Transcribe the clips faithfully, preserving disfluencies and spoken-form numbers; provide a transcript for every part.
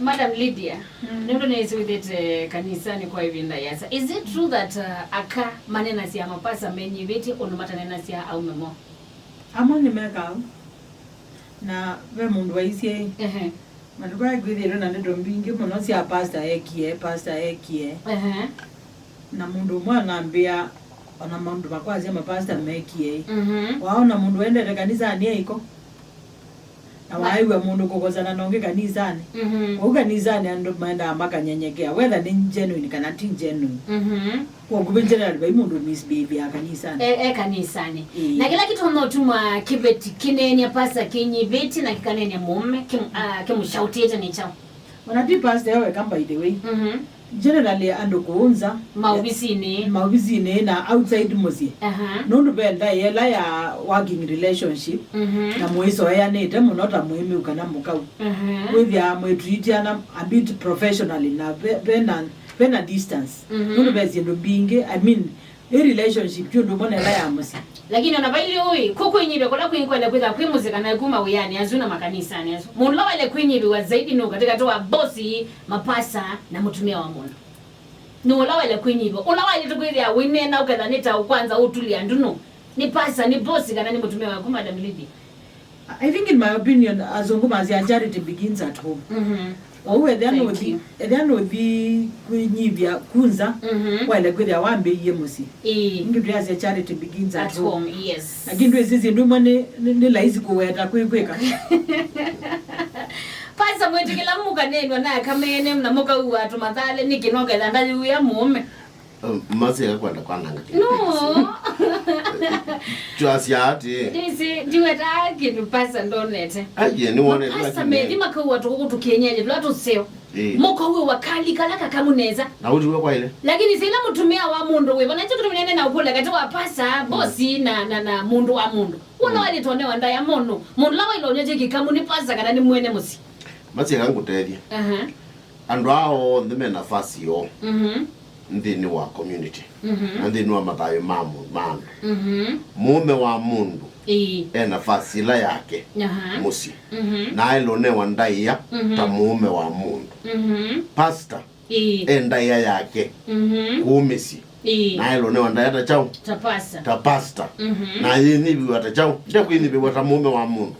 Madam Lydia, mm, nũndũ nĩsĩ wĩthĩte kanisani kwa ĩvinda yasa, is it true that, uh, aka manenasya mapasa menyivĩtye ũndũ matanenasya aume mo? Amwe nĩmekaa ũu. Na ve mũndũ waisye, ehe, matukũ aa kwĩthĩĩtwe na ndeto mbingĩ mũno sya pastor ekie, pastor ekie. Ehe. Na mũndũ ũmwe ang'ambĩa, ona maũndũ makwasya mapasta mekie. Mhm. Waona mũndũ wendete kanisanĩ eĩko? Na waaĩw'a mũndũ kũkosana na ũngĩ kanisanĩ. Mhm. Kũu kanisanĩ andũ maendaa makanyenyekea, whether nĩ genuine kana ti genuine. Mhm. Kwa ũkuvĩ generally, vai mũndũ misbehavia kanisanĩ. E, e kanisanĩ. Ĩĩ. Na kĩla kĩtonya ũtuma kĩveti kĩneeny'a pasta kĩnyivĩtye na kĩkaneeny'a mũũme kĩm-, ah, kĩmũshautĩte nĩ kyaũ? Ona ti pasta eweka, by the way. Mhm. Generally, andũ kũũ nza, maovisinĩ, maovisinĩ na outside mũsyĩ. Aha. Nũndũ ve ndaĩa ĩla ya working relationship, mhm, na mũisoeanĩte mũno ta mwĩmĩu kana mũkau. Aha. Wĩthĩaa mwĩtwitiana a bit professionally na ve, vena, vena distance. Mhm. Nũndũ ve syĩndũ mbingĩ, I mean, ĩ relationship ti ũndũ ũmwe na ĩla ya mũsyĩ. Lakini ona vailye ũĩ, kũ kwĩnyivya kũla kwĩkwenda kwĩtha kwĩ mũsyĩ kana kuma wĩanĩ asu na makanisanĩ asu. Mũndũ ũla waĩle kwĩnyivĩwa zaidi nũ katĩkatĩ wa bosi, mapasa, na mũtumĩa wa mũndũ? Nũ ũla waĩle kwĩnyivĩwa? Ũla waĩlĩte kwĩthĩa wĩneena ũketha nĩ ta ũkwanza ũtulya ndu nũ? Nĩ pasa, nĩ bosi, kana nĩ mũtumĩa waku, Madam Lydia? I think, in my opinion, azungu masya charity begins at home. Mhm. Ou ethĩa nũthi, ethĩa nũthi kwĩnyivya kunza, mhm, waĩle kwĩthĩa wambĩie mũsyĩ. Ĩĩ. Ingi tuyasya charity begins at home. At home, yes. Lakini ndwĩsĩ syĩndũ imwe nĩ, nĩ, nĩ laisi kũweta kwĩ kwĩka. Pasa mwĩtĩkĩla mũkanenwa na akamene na mũkauwa tũmathale nĩkĩ noketha ndayuĩa mũũme. Um, masya kwenda kwananga kĩndũ. No. Twasya ati. Ndisi, ndiweta kĩndũ pasa ndonete. Aye, nĩ wonete. Pasa methi makauwa tũkũkũ tũkienyeje tũla tũseo. Eh. Mũkauwe wakali kala kakamu neza. Na ũtiwe kwaile. Lakini sila mũtumĩa wa mũndũ wĩ, vana kyo kĩtũmĩnene na ũkũla katĩ wa pasa, bosi, na, na, na mũndũ wa mũndũ. Wona wali tone wanda ya mũndũ. Mũndũ la wailo nyeje kĩkamu nĩ pasa kana nĩ mwene mũsi. Masya ngũtethye. Aha. Andũ aa onthe me nafasi yoo. Mhm. Nthĩnĩ wa community, mhm, na nthĩnĩ wa mathayũ ma mũ-, ma andũ. Mhm. Mũũme wa mũndũ, ĩĩ, e nafasi ĩla yake, aha, mũsyĩ. Mhm. Na aĩle ũnewa ndaĩa, mhm, ta mũũme wa mũndũ. Mhm. Pastor, ĩĩ, e ndaĩa yake, mhm, kũũ mĩsyĩ. Ĩĩ. Na aĩle ũnewa ndaĩa ta kyaũ? Ta pasta. Ta pasta. Mhm. Na yĩnyivĩw'a ta kyaũ? Ndekwĩnyivĩw'a ta mũũme wa mũndũ.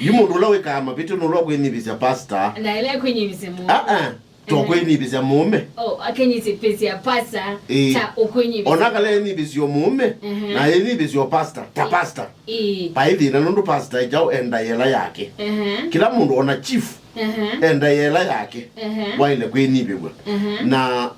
Yu mũndũ ũla wĩkaa mavĩtyo nũla ũkwĩnyivĩsya pasta. Na ĩla kwĩnyivĩsya mũndũ. Ah, ah. To kwĩnyivĩsya mũũme. Oh, akenyivĩsya pasta, ĩĩ, ta ũkwĩnyivĩsya. Ona kala enyivĩsyo mũũme, mhm, na enyivĩsyo pasta, ta pasta. Ĩĩ. Vai thĩna nũndũ pasta ĩkyaũ enda yela yake. Mhm. Kĩla mũndũ ona chief, mhm, enda yela yake. Mhm. Waĩle kwĩnyivĩw'a. Mhm. Na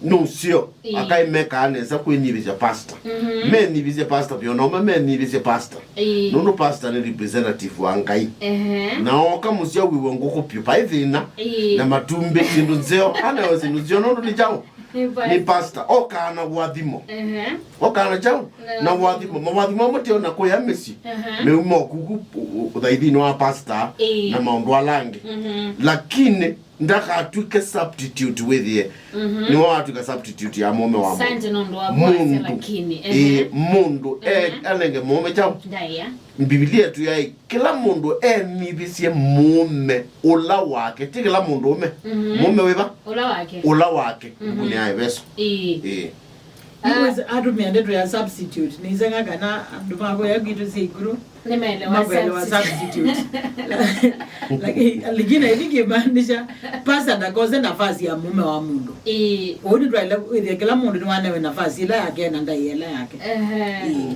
nũseo, ĩĩ, akai mekaa nesa kwĩnyivĩsya pasta. Mhm. Menyivĩsye pasta vyũ, na ũme menyivĩsye pasta. Ĩĩ. Nũndũ pastor nĩ representative wa Ngai. Ehe. Na oka mũsyĩ awĩw'e ngũkũ pyũ, vai thĩna. Ĩĩ. Na matumbĩ, syĩndũ nzeo, anayo syĩndũ nzeo, nũndũ nĩ kyaũ? Nĩ pastor. Nĩ pastor. Okaa na ũathimo. Ehe. Okaa na kyaũ? Na ũathimo. Mawathimo amwe teo na kũya mĩsyĩ. Ehe. Meuma kuku ũthaithinĩ wa pastor, ĩĩ, na maũndũ ala angĩ. Mhm. Lakini ndakatw'ĩke substitute wĩthĩe. Mhm. Nĩwe watw'ĩka substitute ya mũũme wa mũndũ. Asante nũndũ wa kwasya lakini. Ĩĩ, ehe, mũndũ, eh, mhm, anenge mũũme kyaũ? Ndaĩa. Mbivilia yetu yaĩ, kĩla mũndũ enyivĩsye mũũme ũla wake, ti kĩla mũndũ ũme. Mhm. Mũũme wĩva? Ũla wake. Ũla wake. Mhm. Mbuku nĩ ya Eveso. Ĩĩ. Ĩĩ. Ah. Nĩwĩsĩ atumĩa ndeto ya substitute. Nĩiseng'a kana andũ ma kũya kwitũ syĩ ikuru nĩmaelewa makuelewa substitute. Substitute. Lakini, lakini I think imaanisha pasta ndakose nafasi ya mũũme wa mũndũ. Ĩĩ. Ũu nĩtwaĩle kwĩthĩa kĩla mũndũ nĩwanewe nafasi ĩla yake na ndaĩa ĩla yake. Ehe. Ĩĩ.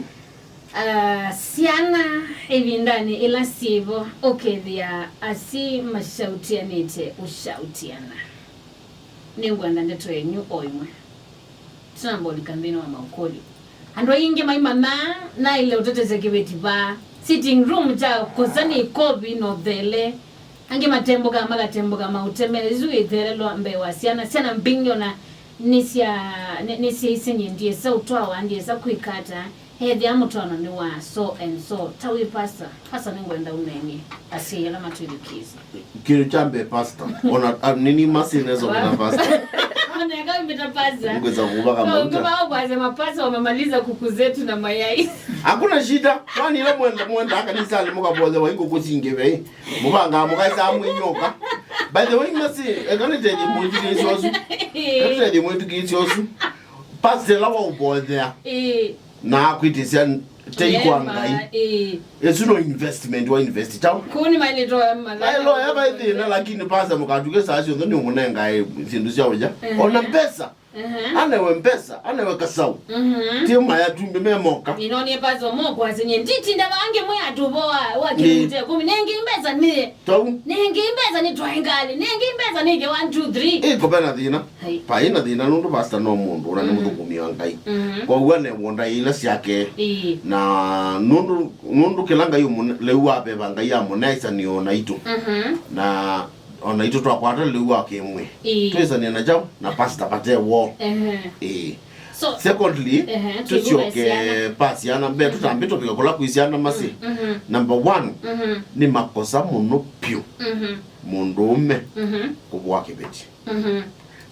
Ah, syana ĩvindanĩ ĩla syĩvo ũkethĩa asi mashautianĩte ũshautiana. Nĩngwenda ndeto yenyu o ĩmwe. Tũnamba ũlika nthĩnĩ wa maũkũlyo. Andũ aingĩ maimanyaa naĩle ũtetesya kĩveti vaa sitting room kya kũsa nĩ ĩkovi na ũthele. Angĩ matembũkaa makatembũka maũtemele. Isu ĩthelelwa mbee wa syana. Syana mbingĩ ona nĩsya-, nĩ-, nĩsyaisye nyie ndiesa ũtwawa, ndiesa kwĩka ata. Ethĩa mũtwaano nĩ wa so and so. Ta wĩ pastor. Pastor nĩngwenda ũneenye asyai ala matwĩthukĩĩsye. Kĩndũ kya mbee, pastor. Ona, a, nini masi neza kwĩta pastor. Ona eka wĩmbĩta pastor. Ngweza kũvaka maũta. Kwa kwasema pastor wamemaliza kuku zetu na mayai. Hakuna shida. Kwani ile mwenda, mwenda kanisa alimũkavothewa ingũkũ singĩ vei. Mũvangaa mũkaĩsaa mwĩnyoka. By the way, masi, eka nĩtethye mwĩthukĩĩsya ũsu. Eka nĩtethye mwĩthukĩĩsya ũsu. Pastor ĩla waũvoyea. Ĩĩ. Na akwĩtĩsya tei kwa Ngai. Ĩĩ. Ĩsu no investment wa invest chao. Kuni mailitoya mala. Ailoya vai thĩna, lakini pastor mũkatuke saa syonthe nĩ ũmũnengae syĩndũ sya ũya. Ehe. Ona mbesa. Ehe. Anewe mbesa, anewe kasau. Mhm. Ti maya tumbe me moka. Ninonie pastor mokwasya nye nditinda vangi mwe atuvoa wa Ĩĩ. Kimute kumi. Nengi mbesa niye. Tau. Nengi mbesa ni twaingali. Nengi mbesa ni ke one two three. Ĩko vena thĩna. Hai. Vai na thĩna nũndũ pastor no mũndũ, ona nĩ Mhm. mũthũkũmi wa Ngai. Mhm. Kwa ũguo anewonda ila syake. Ĩĩ. Na nũndũ, nũndũ kĩla Ngai ũmũne-, lĩu waveva Ngai amũnesanio naitũ. Mhm. Na ona itũ twakwata lĩu wa kĩmwĩ. Ĩĩ. Twĩsanĩa na kyaũ na pastor vate woo. Ehe. Ĩĩ. So, Secondly, ehe, tũsyoke twĩkũva syana. Pa syana. Mbee tũtambĩ tũvika kũla kwĩ syana masi. Mhm. Number one, Mhm. nĩ makosa mũno pyũ Mhm. mũndũũme Mhm. kũvũa kĩveti. Mhm.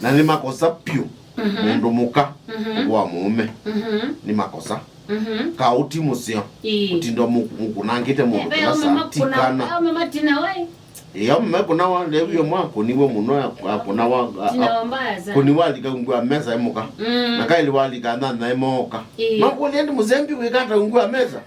Na nĩ makosa pyũ Mhm. mũndũ mũka Mhm. kũvũa mũũme. Mhm. Nĩ makosa. Mhm. Kaũ ti mũseo. Ĩĩ. Ũtinda mũku-, mũkunangĩte mũndũ Ve kĩla ome saa makuna, tikana. Ome matina wai. Ĩĩ, ome makũnawa, leo hiyo mwa kũniwe mũno ya, ya kũnawa, a, Tina a, wa mbaya sana. Kũniwa alika ungu wa mesa emuka. Mm. Na kaili walika na na emoka. Ĩĩ. Makũlya ndi mũsembi wĩkata ungu wa mesa.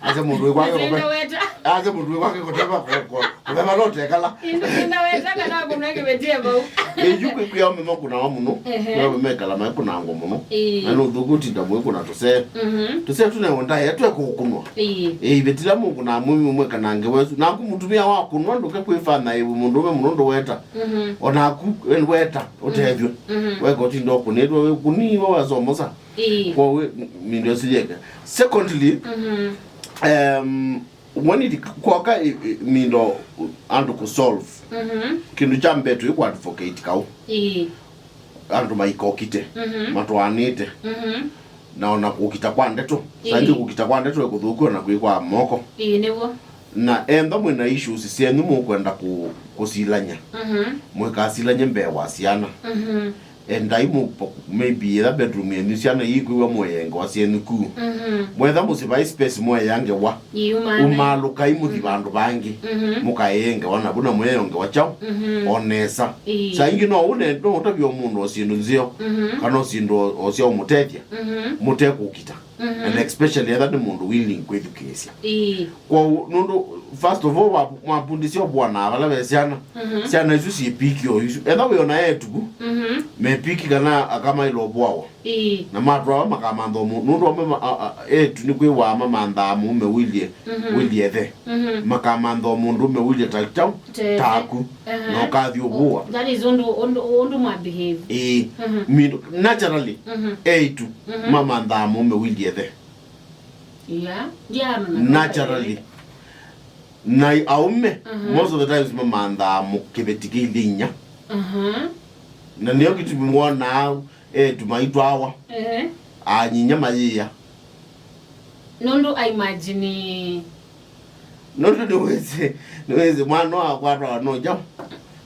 Ase mũndũ wĩ kwake Nĩsenda kũve-, weta. Ase mũndũ wĩ kwake kũteva kũ-, kũ-, kũveva lote kala. Ĩndĩ nĩnaweta kana kũnwa kĩvetie vau. Ĩĩ, yu kwĩ, kwĩ aume makũnawa mũno. Ehe. Kwĩ aume mekala mekũnangwa mũno. Ĩĩ. Na nĩ ũthũku ũtinda mũikũna tũsee. Mhm. Tũsee tũnewe ndaĩa twe kũkũnwa. Ĩĩ. Ĩĩ, iveti la mũkũnaa mũndũũme kana ngewa ĩsu. Naku mũtumĩa wakũnwa ndũke kwĩfanya ĩwe mũndũũme mũno ndũweta. Mhm. O naku, we weta, ũtethw'e. Mhm. Weka ũtinda ũkũnĩtwe, wĩkũniwe, wesomosa. Ĩĩ. Kwa we, m-, mindo ĩsu yeke. Secondly, Mhm. um, Mwaniti kwoka i-, i-, mindo andũ kũ solve. Mhm. Kĩndũ kya mbee tũi kũ advocate kaũ. Ĩĩ. Andũ maikokite, Mhm. matwaanĩte. Mhm. Na ona kũkita kwa ndeto. Ĩĩ. Saingĩ kũkita kwa ndeto ĩkũthũkua na kwĩ kwa moko. Ĩĩ, nĩw'o. Na enda mwĩna issues syenyu mũkwenda kũ-, kũsilany'a. Mhm. Mũikasilany'e mbee wa syana. Mhm. Endai mũ-, maybe ĩla bedroom yenyu syana iikwĩw'a mũeyengewa syenyu ku. Mhm. Mwetha mũsĩ vai space mũeyangewa. Ĩĩ, umana. Umaalũkai mũthi Mhm. vandũ vangĩ. Mhm. Mũkaeyengewa navu na mũeongewa kyaũ. Mhm. O nesa. Ĩĩ. Saa ingĩ no ũne, no ũtavye o mũndũ o syĩndũ nzeo, Mhm. kana o syĩndũ o, o sya ũmũtethya, Mhm. mũtekũkita. Mhm. And especially etha nĩ mũndũ willing kwĩthukĩĩsya. Ĩĩ. Kwoou, nũndũ, first of all, wa-, mwapundisya ũvũanaa vala ve syana. Mhm. Syana isu syĩ piki o isu. Etha wĩona etuku, Mhm. me piki kana akamaĩla ũvũawa. Ĩĩ. Na matwawa makamantha ũmũ-, nũndũ amwe ma-, a-, a-, etu nĩ kwĩwaa mamanthaa mũũme wilyĩ, Mhm. wilyĩ ethe. Mhm. Makamantha o mũndũũme wilyĩ ta kyaũ, Tete. taku. Aha. Na ũkathi ũvũa. That is ũndũ, ũndũ, ũndũ mwa behave. Ĩĩ. Mhm. Mindo, naturally, Mhm. etu Mhm. mamanthaa mũũme wilyĩ ethe. Yeah. Yeah, no, no, no. Naturally. Na aume, Mhm. most of the times mamanthaa mũ-, kĩveti kĩilyĩ inya. Mhm. Na nĩyo kĩtumi wonaa etu maitwawa. Ehe. Anyinya mayĩĩa. Nũndũ I imagine. Nũndũ nĩwĩsĩ, nĩwĩsĩ mwana wakwatwa no kyaũ,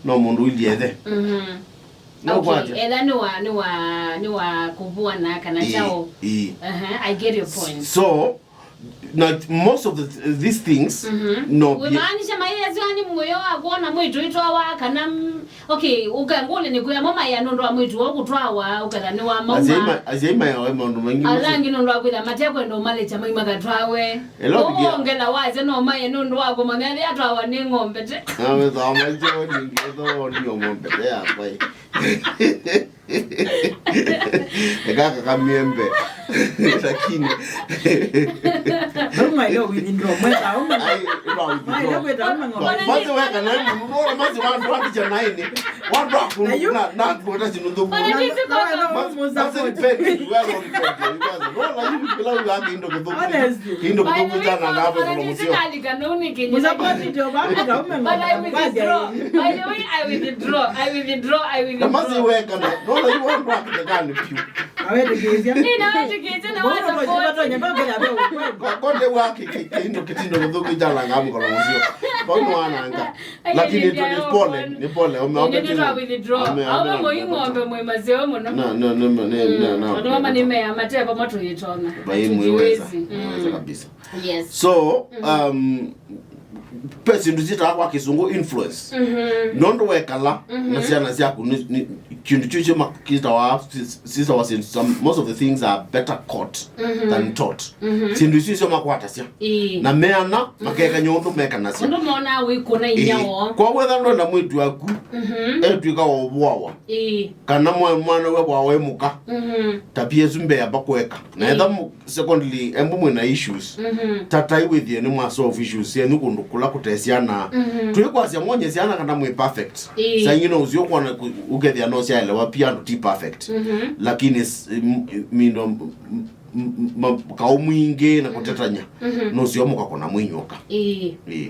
no mũndũ wilyĩ ethe. Mhm. No Okay, kwatya. Etha nĩ wa, nĩ wa, nĩ wa kũvũana kana Ĩĩ, kyaũ. Ĩĩ. Aha, I get your point. So, na most of the, these things, Mhm. No bie- Wĩmaanisha maĩ acio nĩ mũyo wa kuona mwĩtu itwawa kana, mm, Okay, ũkangũlya nĩ kwĩa mo maĩa nũndũ wa mwĩtu woo kũtwawa, ũketha nĩ wa mauma. Asyai ma-, asyai mayawa maũndũ maingĩ. Ala angĩ nũndũ wa kwĩtha matekwenda ũmalekya mai makatwawe. Ĩla ũthikia- Ũngela wasya no maye nũndũ wa kũmanya nĩ atwawa nĩ ng'ombe te. Na wĩthaa maisyo ningĩ thoni o ng'ombe te yakwa ĩ. Eka kaka miembe. Lakini. Ndoma yo withindro mweta uma. Ai, ĩba withindro. Mwaile kwĩta uma ng'ombe. Masi weka na ĩmwe, nũndũ masi wandũ wakicha na ĩnĩ. Wandũ akũndu na, na kuota chinundu. Ona tisi kwa Masi, masi depend, wewe unipende, wewe. No, na hivi kila huyu haki indo kidogo. Honestly. Kindo kidogo jana ngapo kwa msio. Musapoti ndio baba na ume. But I withdraw. By the way, I withdraw. I withdraw. I Na masi withdraw. Weka na, no, na hivi wandũ wakicha gani piu. Awetekeesya. Nĩnawĩtĩkĩtye na Mũndũ wasa ũtonya kote. Ũtonya ndongela ve ũkwenda. Kote wa ki-, ki-, kindo kitindo kuthuku jala ngamu kwa msio. Pauno wananga. Lakini tu ni pole, ni pole. Ome, ome. Nĩ twa withdraw. Ome, ome, ome, ome. Mũi ng'ombe mwĩ maseo mũno. Na, na, na, na, na, na. Andũ ama nĩ mea mateva matũyĩtona. Bai mwĩweza. Mwĩweza kabisa. Yes. So, um, Pe syĩndũ syĩtawa kwa kĩsũngũ influence. Mhm. Nũndũ wekala na Mhm. syana syaku nĩ, nĩ, kĩndũ kyu kyuma kĩtawa, syĩtawa syĩndũ, some, most of the things are better caught Mhm. than taught. Mhm. Syĩndũ isu isyo makwatasya. Ĩĩ. Na meana, makekany'a ũndũ mekanasya. Ũndũ monaa wĩkũna inya Ĩĩ. woo. Kwa wetha ndwenda mwĩtu waku, Mhm. etwĩka ũvũawa. Ĩĩ. Kana mwa-, mwana we vwawa ĩ mũka. Mhm. Tapia ĩsu mbee amba kũeka. Na Ĩĩ. etha mũ-, secondly, embu mwĩna issues. Mhm. Tatai wĩthĩe nĩ mwa solve issues syenyu kũndũ kũla kũte syana. Mhm. Twĩkwasya mwonye syana kana mwĩ perfect. Ĩĩ. Saa ingĩ no ũsio kwona ku-, ũkethĩa no syaelewa pia andũ ti perfect. Mhm. Lakini s-, m-, mindo, m-, m-, ma-, kaũ mwingĩ na kũtetany'a. Mhm. No ũsio mũkakũna mwĩnyw'oka. Ĩĩ. Ĩĩ.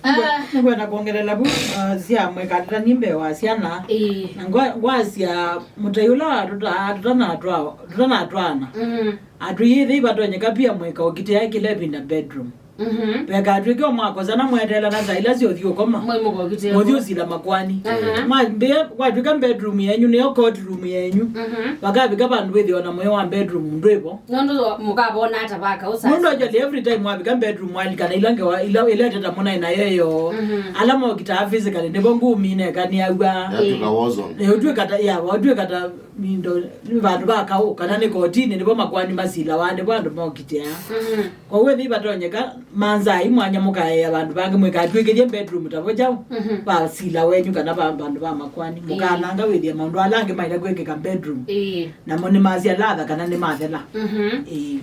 Ah. Nĩngwenda kwongelela vu, uh, sya mwĩkatĩtani mbee wa syana. Ĩĩ. Na ngwa-, ngwasya mũtai ũla watũtaa tũtanatwa-, tũtanatwaana. Mhm. Atwĩĩthei vatonyeka pia mwĩka ũkitĩa kĩla ĩvinda bedroom. Mhm. Vekatw'ĩke mwakosa na mweteelana ta ila syothi ũkoma. Mwĩ mũkokitĩa. Mũthi ũsila makwani. Aha. Mwambĩa kwatw'ĩka bedroom yenyu nĩyo court room yenyu. Mhm. Vakavika vandũ wĩthĩwa na mũyo wa bedroom ndwĩvo. Nũndũ mũkavona ata vaka ũsasa. Nũndũ actually every time mwavika bedroom mwalikana ila ngewa, ila, ila ĩteta mũnaĩ nayo yo. Mhm. Ala mokitaa physically, nĩvo ngumi nekanĩaw'a. Yatw'ĩka war zone. Ĩĩ, ũtw'ĩka ta, ya, watw'ĩka ta mindo, nĩ vandũ va kaũ, kana nĩ kotinĩ, nĩvo makwani masilawa, nĩvo andũ mokitĩa. Mhm. Kwoou ethĩi vatonyeka, manzai mwanya mũkaea vandũ vangĩ, mũikatw'ĩkĩthye bedroom tavo kyaũ, Mhm. va sila wenyu, kana va vandũ va makwani. Ĩĩ. Mũkananga wĩthĩa maũndũ ala angĩ maile kwĩkĩka bedroom. Ĩĩ. Namo nĩmasya latha kana nĩmathela. Mhm. Ĩĩ.